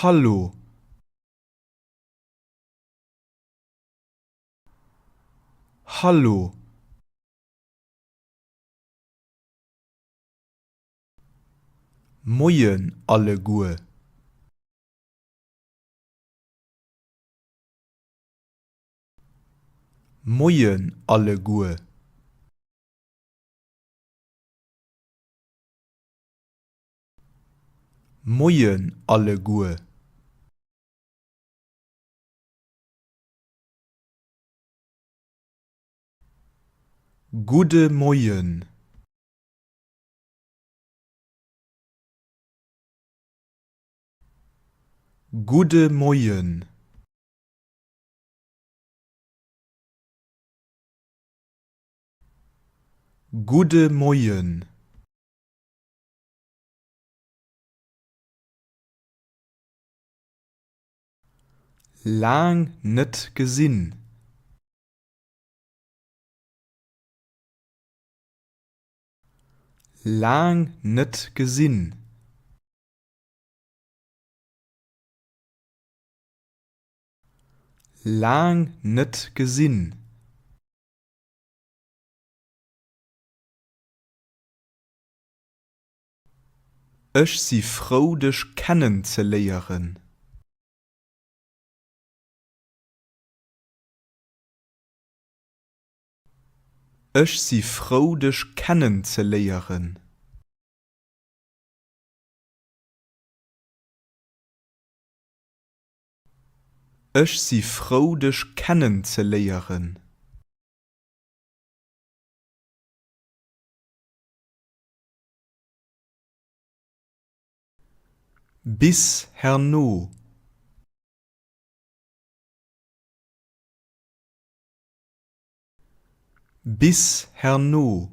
Hallo. Hallo. Moien alleguer. Moien alleguer. Moien alleguer. Gudde Moien. Gudde Moien. Gudde Moien. Laang net gesinn. Laang net gesinn. Laang net gesinn. Ech si frou dech kennenzeléieren. Ech si frou dech kennenzeléieren. Ech si frou dech kennenzeléieren. Bis herno. Bis herno.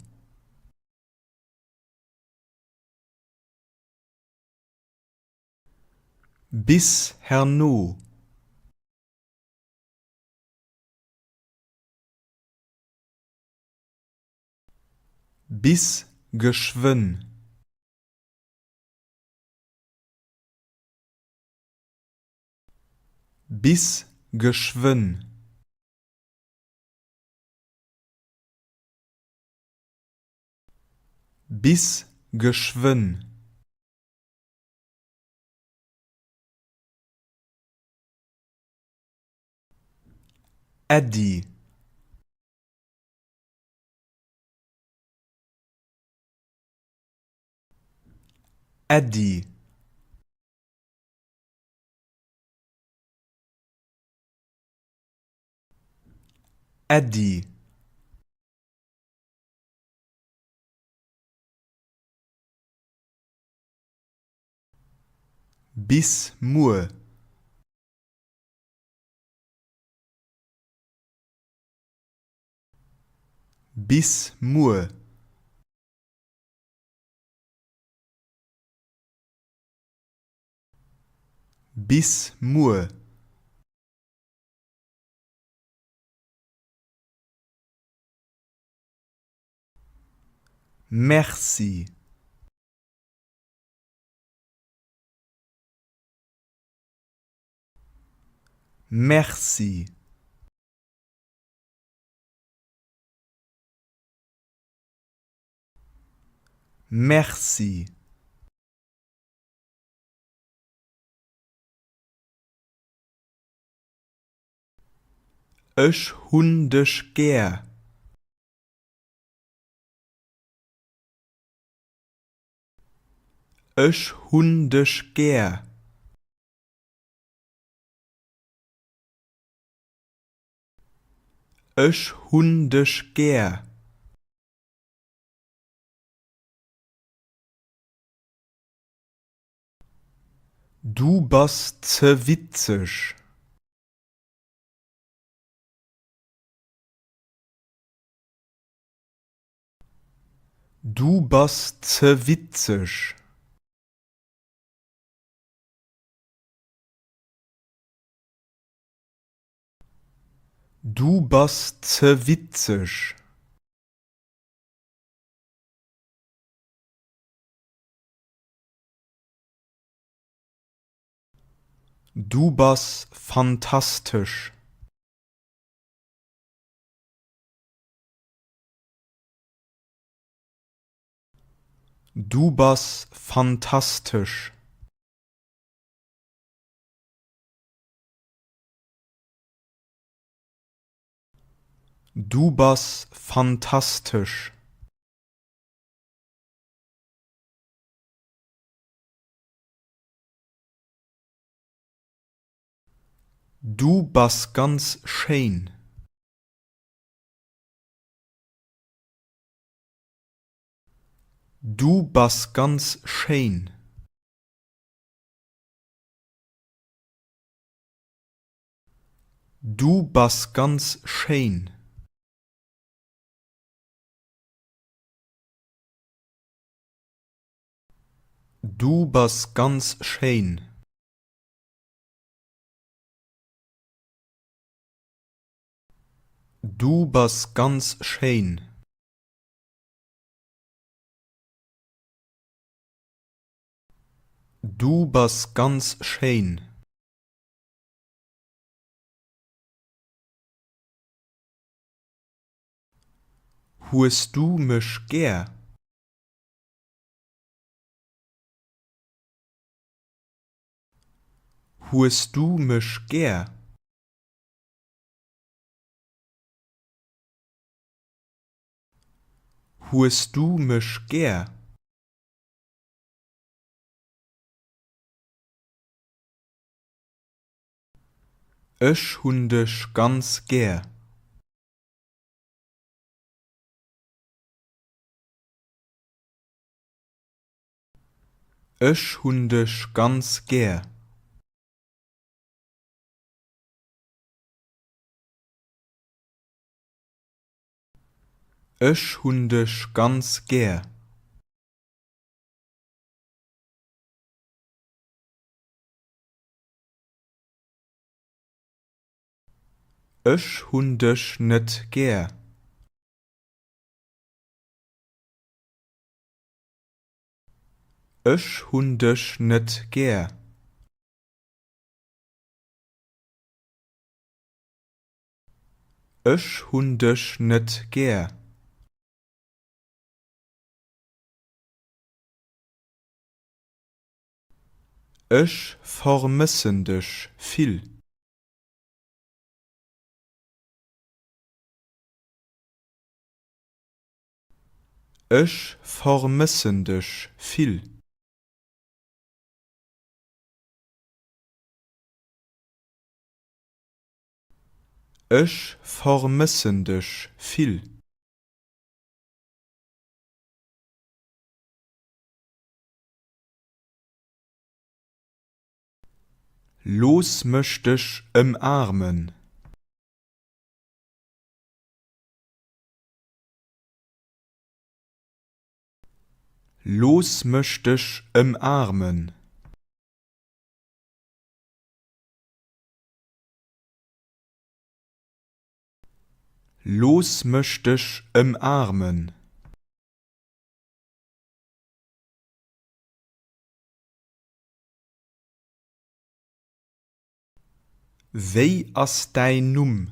Bis herno. Bis geschwënn. Bis geschwënn. Bis geschwënn. Äddi. Äddi. Äddi. Bis muer. Bis muer. Bis muer. Merci. Merci. Merci. Ech hunn dech gär. Ech hunn dech gär. Ech hunn dech gär. Du bass ze witzeg. Du bass ze witzeg. Du bass ze witzeg. Du bass phantastesch. Du bass phantastesch. Du bass phantastesch. Du bass ganz schéin. Du bass ganz schéin. Du bass ganz schéin. Du bass ganz schéin. Du bass ganz schéin. Du bass ganz schéin. Hues du mech gär? Hues du mech gär? Hues du mech gär? Ech hunn dech ganz gär. Ech hunn dech ganz gär. Ech hunn dech ganz gär. Ech hunn dech net gär. Ech hunn dech net gär. Ech hunn dech net gär. Ech vermëssen dech vill. Ech vermëssen dech vill. Ech vermëssen dech vill. Looss mech dech ëmaarmen. Looss mech dech ëmaarmen. Looss mech dech ëmaarmen. Wéi ass däin Numm?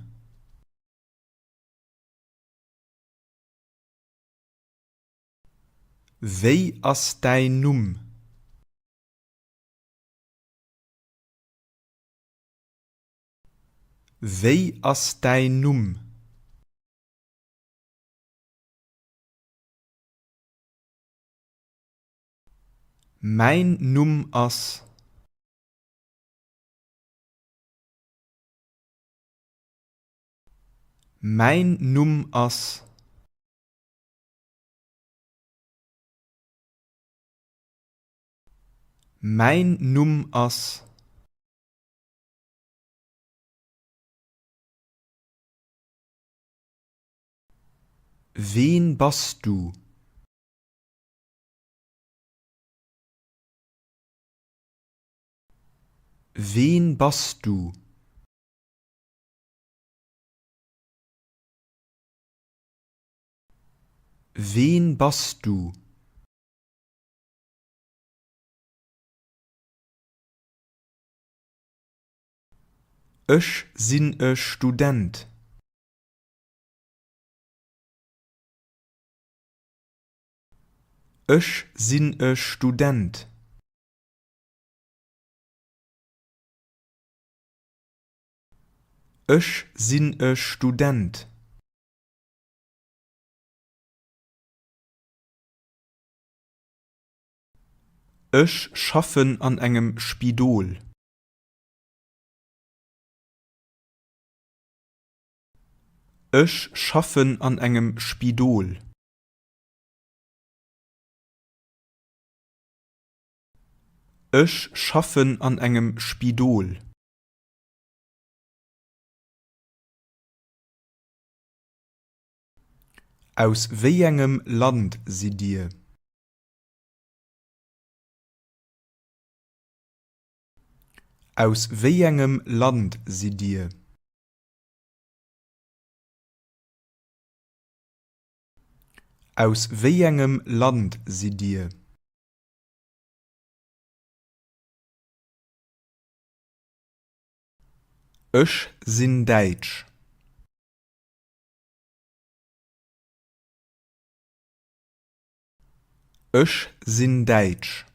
Wéi ass däin Numm? Wéi ass däin Numm? Mäin Numm ass. Mäin Numm ass. Mäin Numm ass. Ween bass du? Ween bass du? Ween bass du? Ech sinn e Student. Ech sinn e Student. Ech sinn e Student. Ech schaffen an engem Spidol. Ech schaffen an engem Spidol. Ech schaffen an engem Spidol. Aus wéi engem Land sidd Dir? Aus wéi engem Land sidd Dir? Aus wéi engem Land sidd Dir? Ech sinn Däitsch. Ech sinn Däitsch.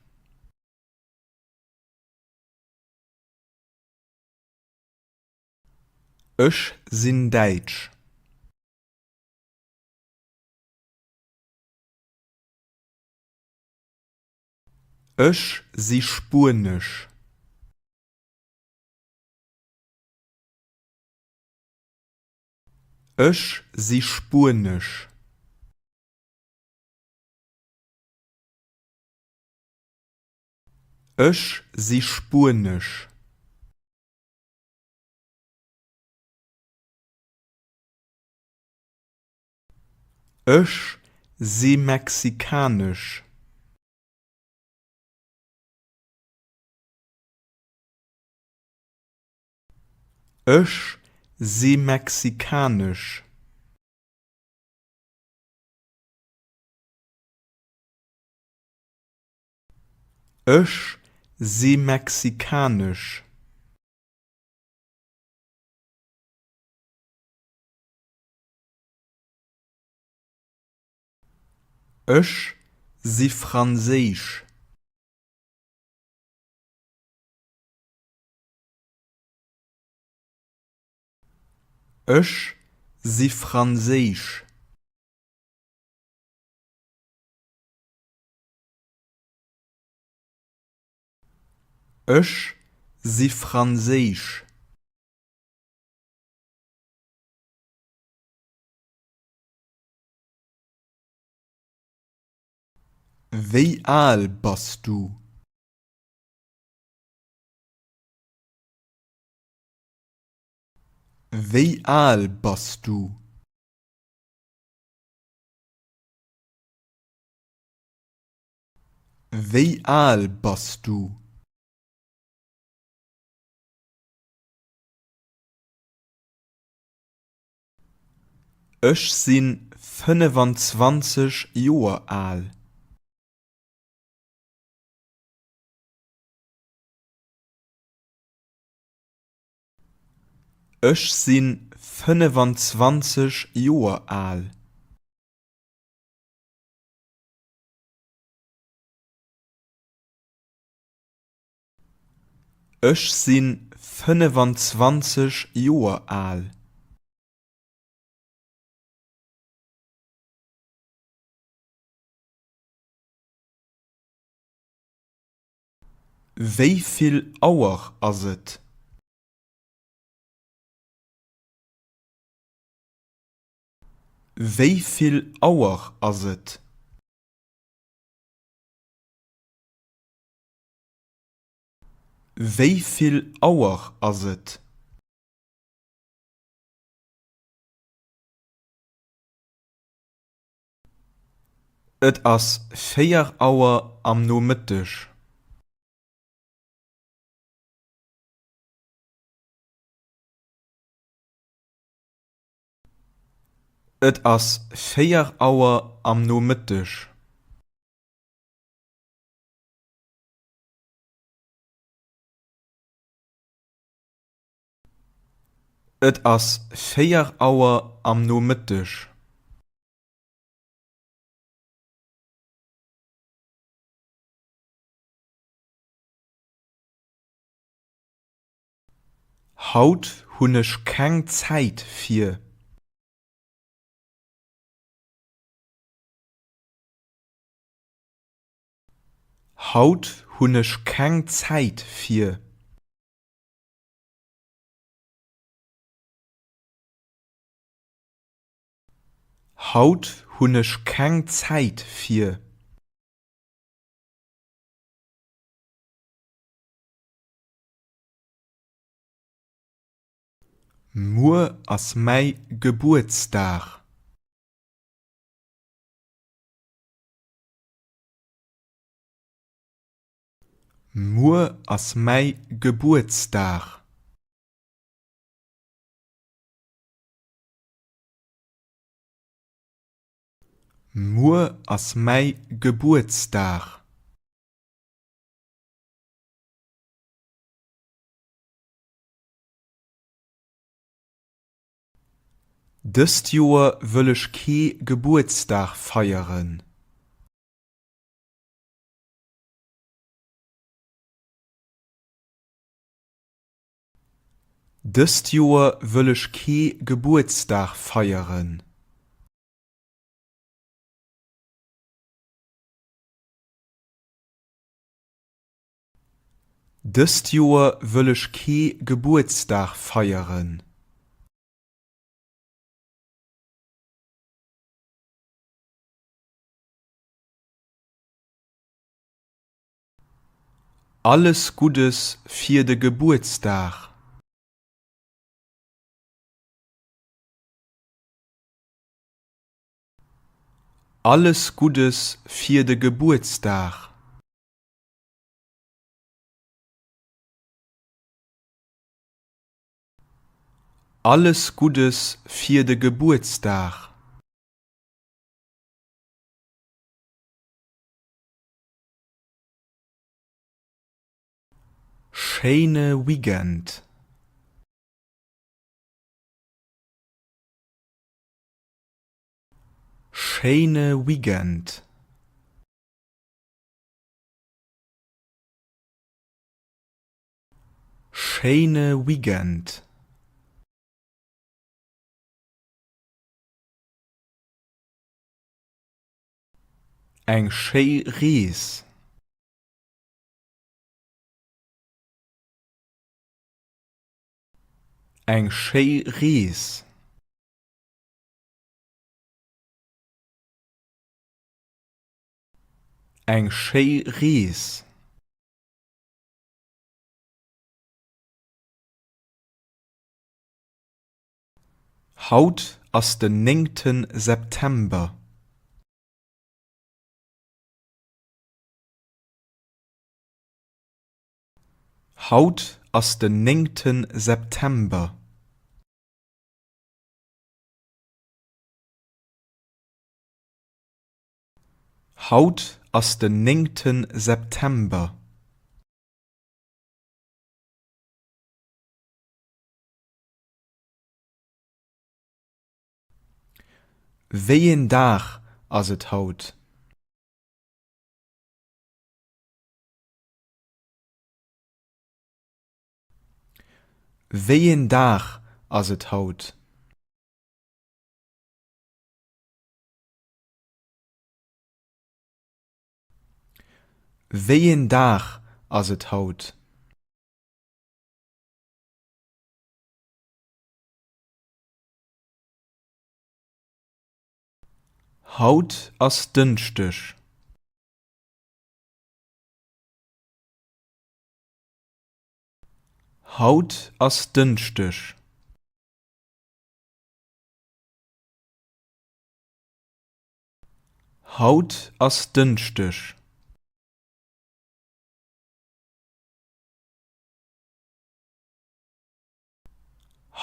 Ech sinn Däitsch. Ech si Spuenesch. Ech si Spuenesch. Ech si Spuenesch. Ech si Mexikanesch. Ech si Mexikanesch. Ech si Mexikanesch. Ech si Franséisch. Ech si Franséisch. Ech si Franséisch. Wéi al bass du? Wéi al bass du? Wéi al bass du? Ech si 25 Joer al. Ech si 25 Joer al. Ech si 25 Joer al. Wéi vill Auer ass et? Wéi vill Auer ass et? Wéi vill Auer ass et? Et ass 4 Auer am Nomëtteg. Et ass 4 Auer am Nomëtteg. Et ass 4 Auer am Nomëtteg. Haut hunn ech keng Zäit fir. Haut hunn ech keng Zäit fir. Haut hunn ech keng Zäit fir. Muer ass mäi Gebuertsdag. Muer ass mäi Gebuertsdag. Muer ass mäi Gebuertsdag. Dëst Joer wëll ech kee Gebuertsdag feieren. Dëst Joer wëll ech kee Gebuertsdag feieren. Dëst Joer wëll ech kee Gebuertsdag feieren. Alles Guddes fir de Gebuertsdag! Alles Guddes fir de Gebuertsdag! Alles Guddes fir de Gebuertsdag! Schéine Weekend! Schéine Weekend! Schéine Weekend! Eng schéi Rees! Eng schéi Rees! Eng schéi Rees! Haut ass den néngte September. Haut ass den néngte September. Haut ass den néngte September. Wéi een Dag ass et haut? Wéi een Dag ass et haut? Wéi een Dag ass et haut? Haut ass Dënschdeg. Haut ass Dënschdeg. Haut ass Dënschdeg.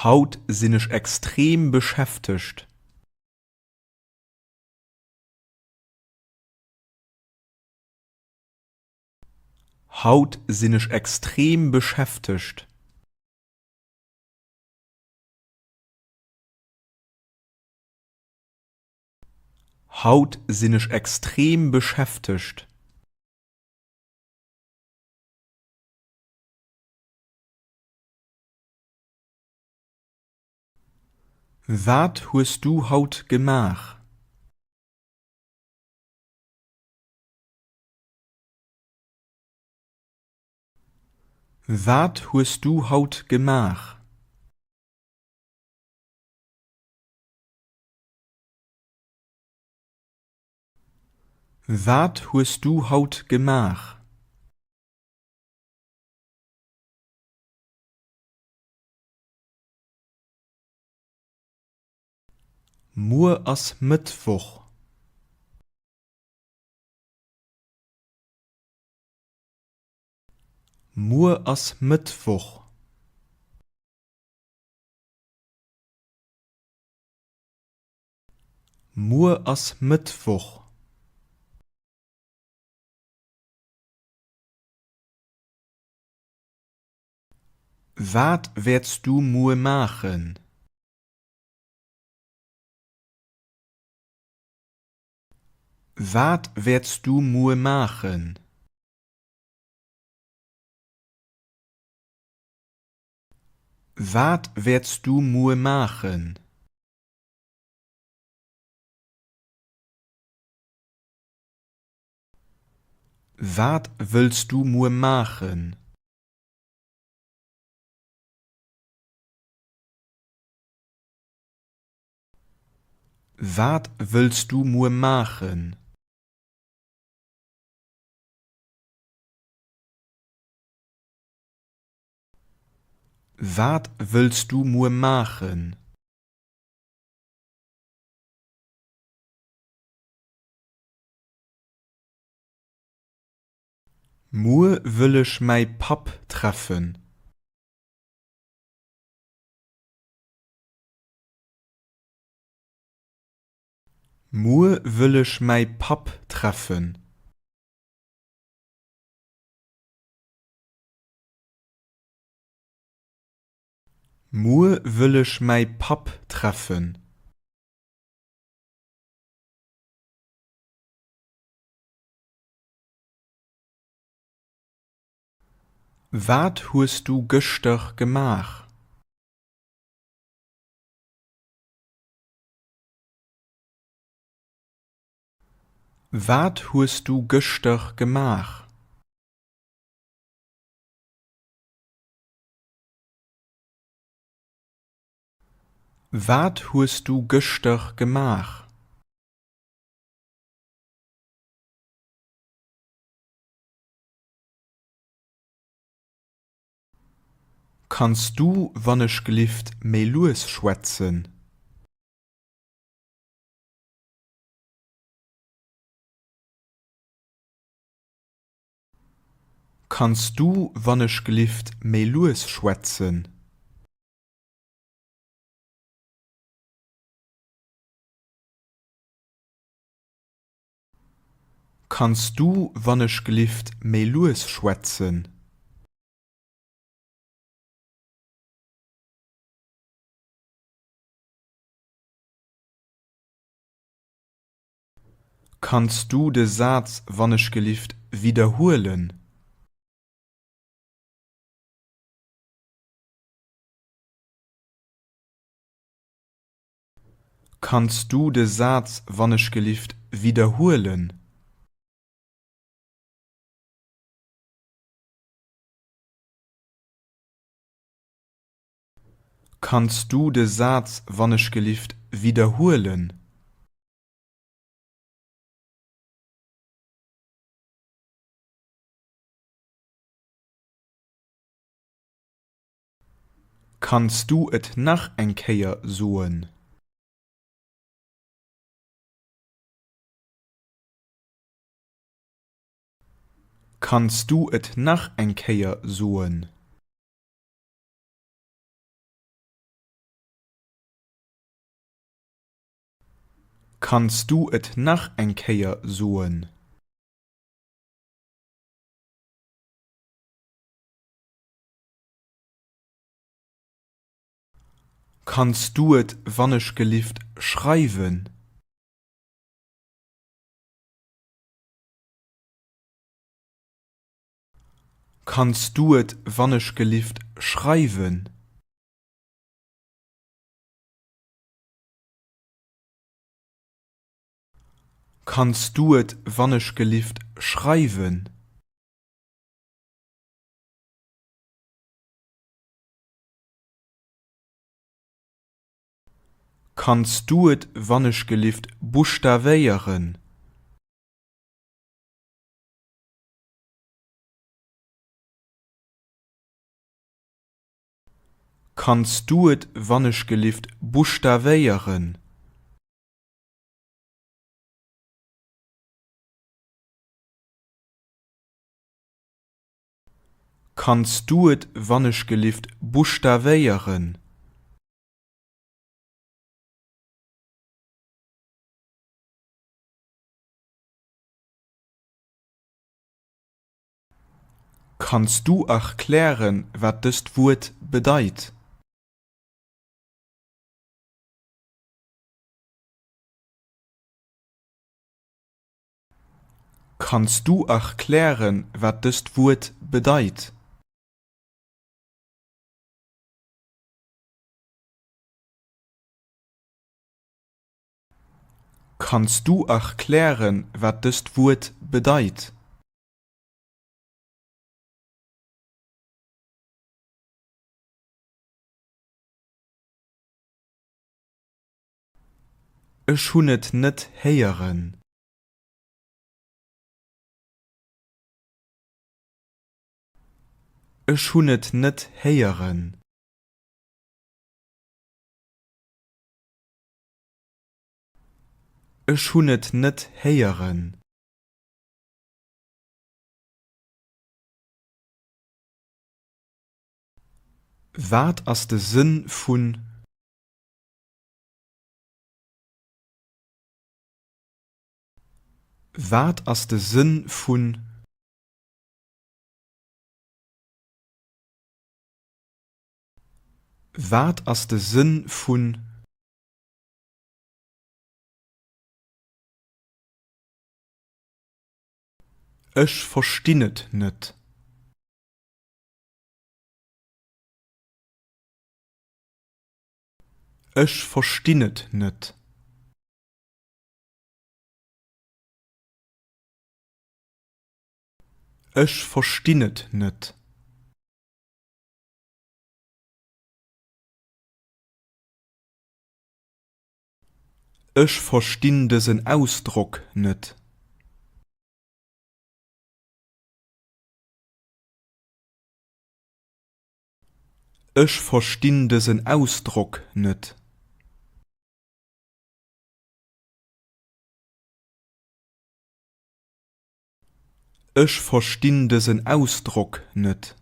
Haut sinn ech extrem beschäftegt. Haut sinn ech extrem beschäftegt. Haut sinn ech extrem beschäftegt. Wat hues du haut gemaach? Wat hues du haut gemaach? Wat hues du haut gemaach? Muer ass Mëttwoch. Muer ass Mëttwoch. Muer ass Mëttwoch. Wat wäerts du muer maachen? Wat wäerts du muer maachen? Wat wäerts du muer maachen? Wat wëlls du muer maachen? Wat wëlls du muer maachen? Wat wëlls du muer maachen? Muer wëll ech mäi Papp treffen. Muer wëll ech mäi Papp treffen. Muer wëll ech mäi Papp treffen. Wat hues du gëschter gemaach? Wat hues du gëschter gemaach? Wat hues du gëschter gemaach? Kanns du wannechgelift méi lues schwätzen? Kanns du wannechgelift méi lues schwätzen? Kanns du wannechgelift méi lues schwätzen? Kanns du de Saz wannechgelift widderhuelen? Kanns du de Saz wannechgelift widderhuelen? Kanns du de Saz wannechgelift widderhuelen? Kanns du et nach eng Kéier soen? Kanns du et nach eng Kéier soen? Kanns du et nach eng Kéier soen? Kanns du et wannechgelift schreiwen? Kanns du et wannechgelift schreiwen? Kanns du et wannechgelift schreiwen? Kanns du et wannechgelift buschtawéieren? Kanns du et wannechgelift buschtawéieren? Kanns du et wannechgelift buschtawéieren? Kanns du erklären, wat dëst Wuert bedeit? Kanns du erklären, wat dëst Wuert bedeit? Kanns du erklären, wat dëst Wuert bedeit? Ech hunn et net héieren. Ech hunn et net héieren. Ech hunn et net héieren. Wat ass de Sënn vun. Wat ass de Sënn vun. Wat ass de Sënn vun. Ech verstinn et net. Ech verstinn et net. Ech verstinn et net. Ech verstinn dësen Ausdrock net. Ech verstinn dësen Ausdrock net. Ech verstinn dësen Ausdrock net.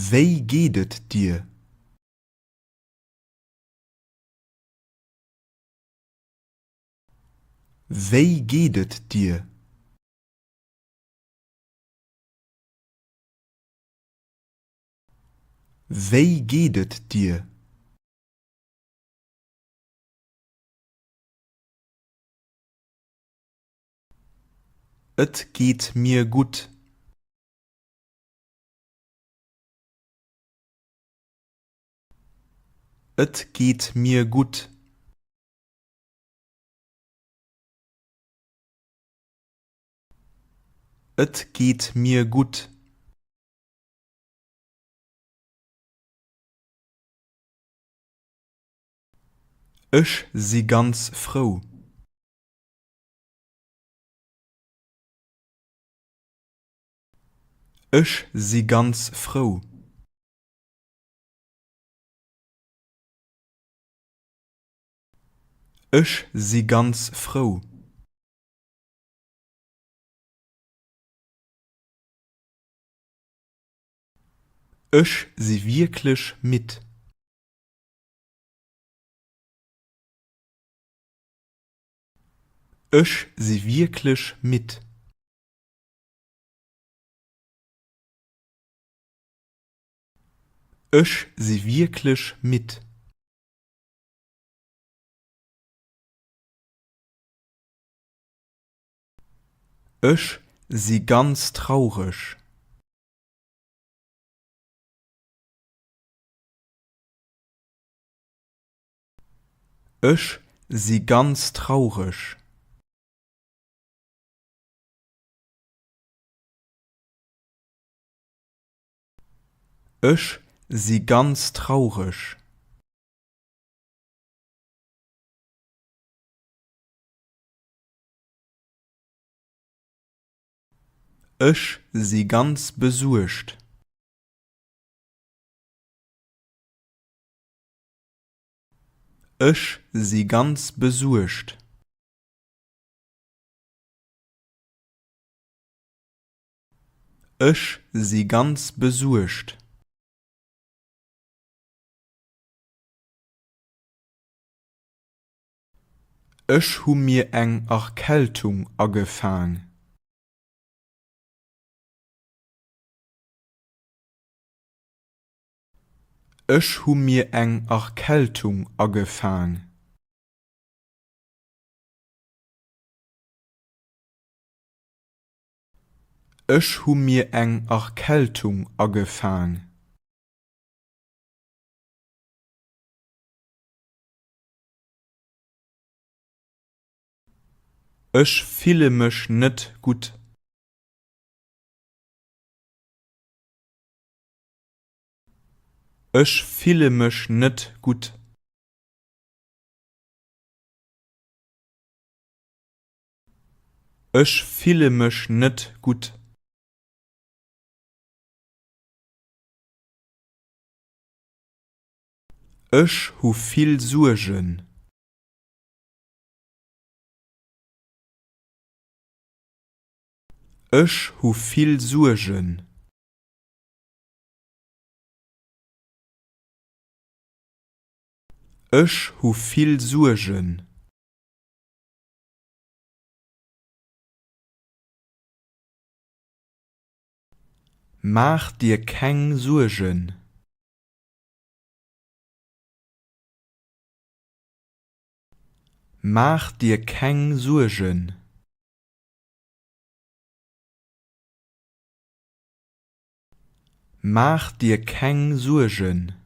Wéi geet et dir? Wéi geet et dir? Wéi geet et dir? Et geet mir gutt. Et geet mir gutt. Et geet mir gutt. Ech si ganz frou. Ech si ganz frou. Ech si ganz frou. Ech si wierklech midd. Ech si wierklech midd. Ech si wierklech midd. Ech si ganz traureg. Ech si ganz traureg. Ech si ganz traureg. Ech si ganz besuergt. Ech si ganz besuergt. Ech si ganz besuergt. Ech hu mir eng Erkältung agefaang. Ech hu mir eng Erkältung agefaang. Ech hu mir eng Erkältung agefaang. Ech fille mech net gutt. Ech fille mech net gutt. Ech fille mech net gutt. Ech hu vill Suergen. Ech hu vill Suergen. Ech hu vill Suergen. Maach dir keng Suergen. Maach dir keng Suergen. Maach dir keng Suergen.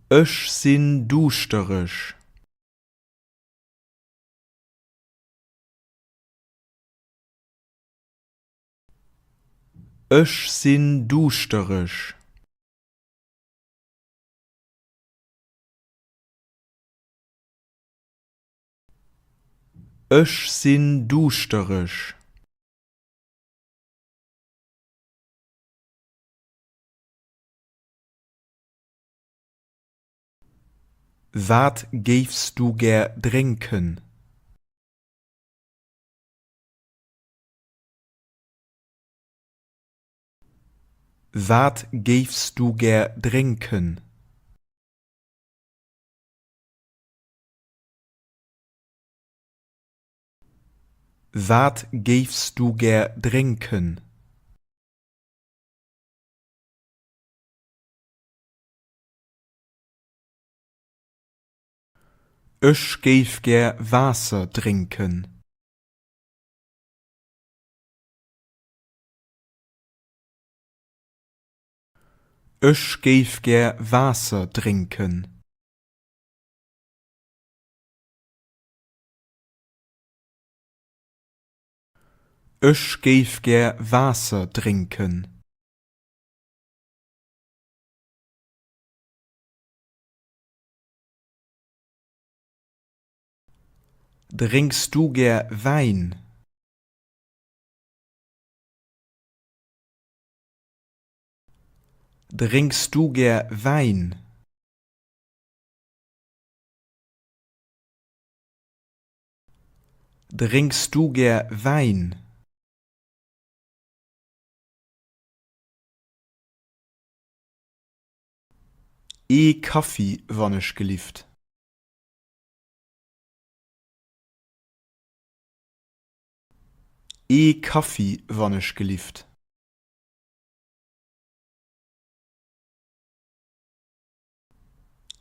Ech sinn duuschtereg. Ech sinn duuschtereg. Ech sinn duuschtereg. Wat géifs du gär drénken? Wat géifs du gär drénken? Wat géifs du gär drénken? Ech géif gär Waasser drénken. Ech géif gär Waasser drénken. Ech géif gär Waasser drénken. Drénks du gär Wäin? Drénks du gär Wäin? Drénks du gär Wäin? Ee Kaffi wann ech gelift. Ee Kaffi wann ech gelift.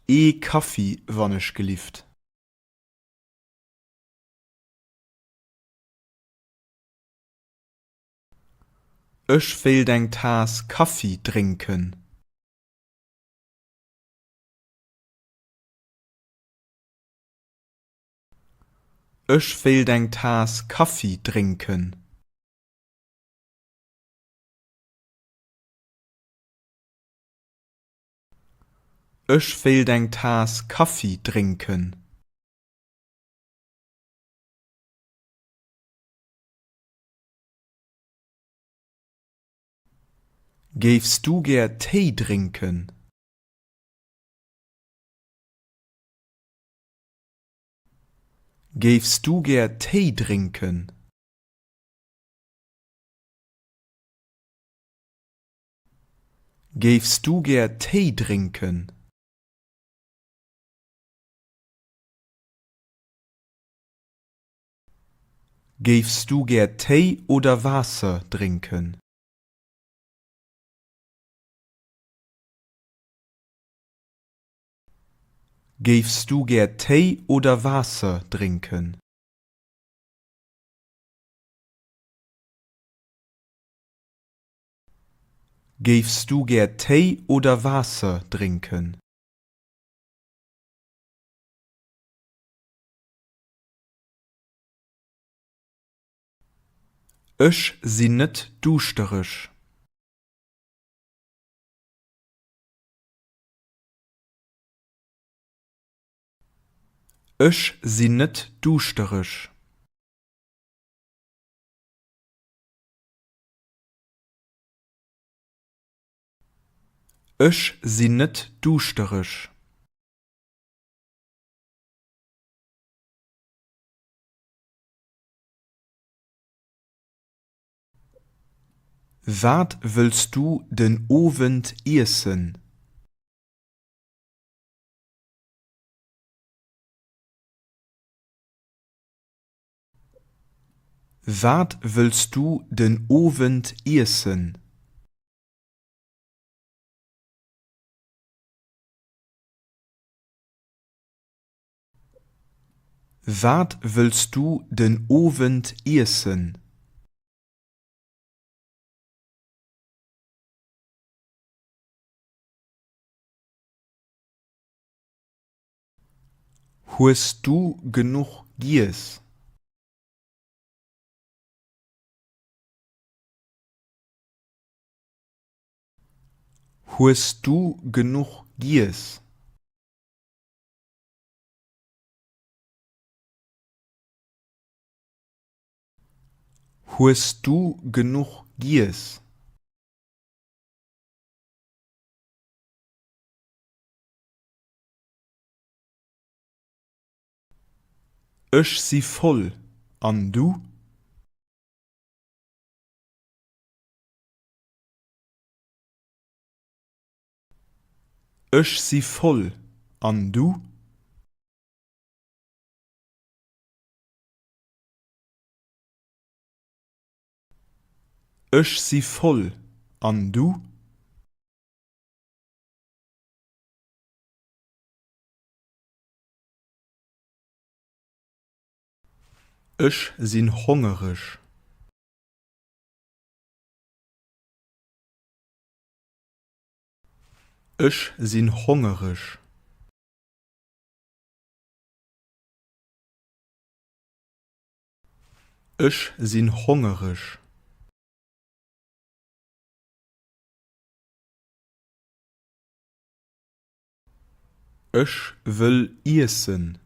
Ee Kaffi wann ech gelift. Ech wéilt eng Taass Kaffi drénken. Ech wéilt eng Taass Kaffi drénken. Ech wéilt eng Taass Kaffi drénken. Géifs du gär Téi drénken? Géifs du gär Téi drénken? Géifs du gär Téi drénken? Géifs du gär Téi oder Waasser drénken? Géifs du gär Téi oder Waasser drénken? Géifs du gär Téi oder Waasser drénken? Ech sinn net duuschtereg. Ech sinn net duuschtereg. Ech sinn net duuschtereg. Wat wëlls du den Owend iessen? Wat wëlls du den Owend iessen? Wat wëlls du den Owend iessen? Hues du genuch giess? Hues du genuch giess? Hues du genuch giess? Ech si voll, an du? Ech si voll, an du? Ech si voll, an du? Ech sinn hongereg. Ech sinn hongereg. Ech sinn hongereg. Ech wëll iessen.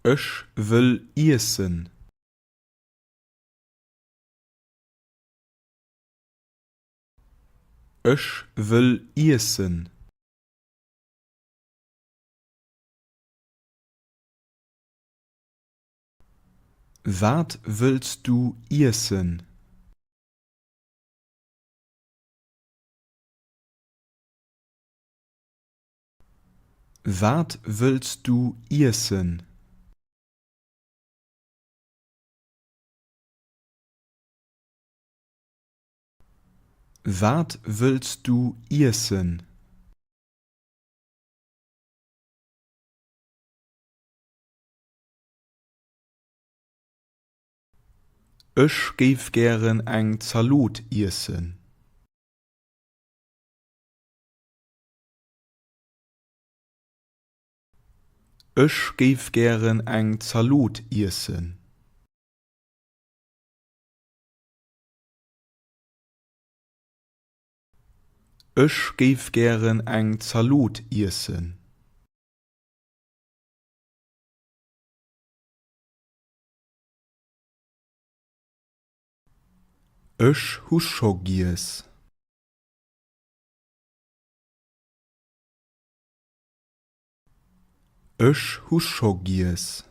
Ech wëll iessen. Ech wëll iessen. Wat wëlls du iessen? Wat wëlls du iessen? Wat wëlls du iessen? Ech géif gären eng Zalot iessen. Ech géif gären eng Zalot iessen. Ech géif gären eng Zalot iessen. Ech hu scho giess. Ech hu scho giess.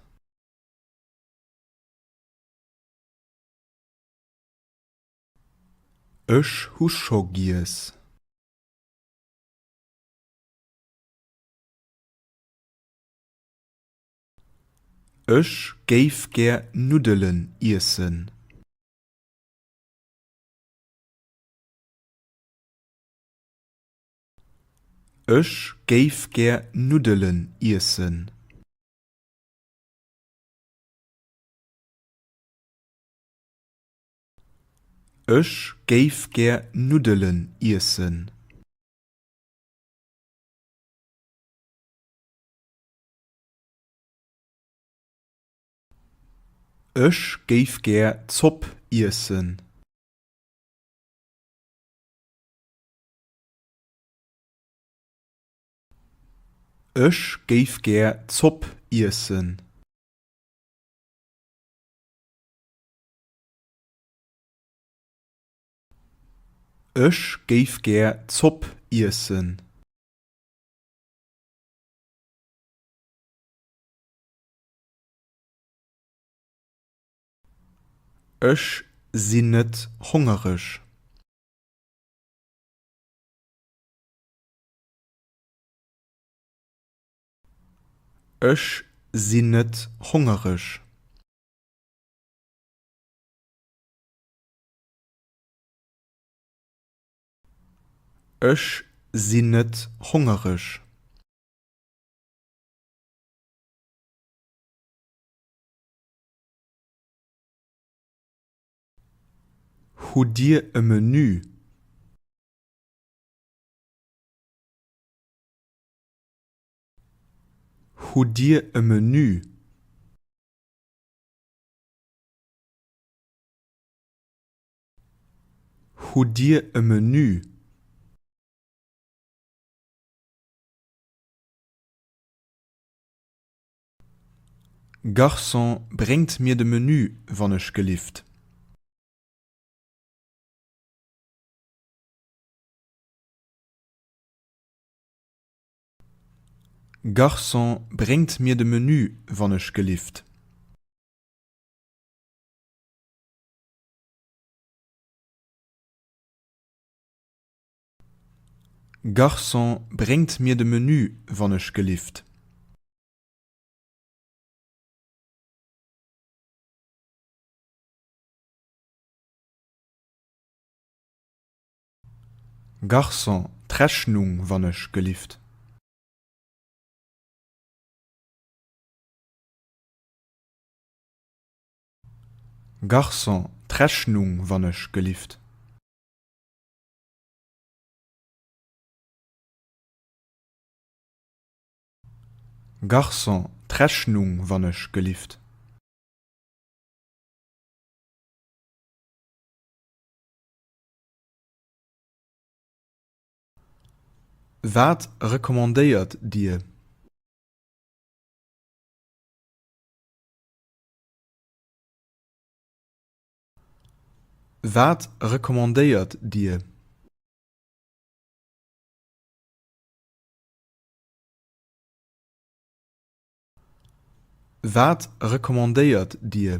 Ech hu scho giess. Ech géif gär Nuddelen iessen. Ech géif gär Nuddelen iessen. Ech géif gär Nuddelen iessen. Ech géif gär Zopp iessen. Ech géif gär Zopp iessen. Ech géif gär Zopp iessen. Ech sinn net hongereg. Ech sinn net hongereg. Ech sinn net hongereg. Hutt Dir e Menü? Hutt Dir e Menü? Hutt Dir e Menü? Garçon, bréngt mir de Menü wann ech gelift. Garçon, bréngt mir de Menü wann ech gelift. Garçon, bréngt mir de Menü wann ech gelift. Garçon, d'Rechnung wann ech gelift. Garçon, d'Rechnung wann ech gelift. Garçon, d'Rechnung wann ech gelift. Wat recommandéiert Dir? Wat recommandéiert Dir? Wat recommandéiert Dir?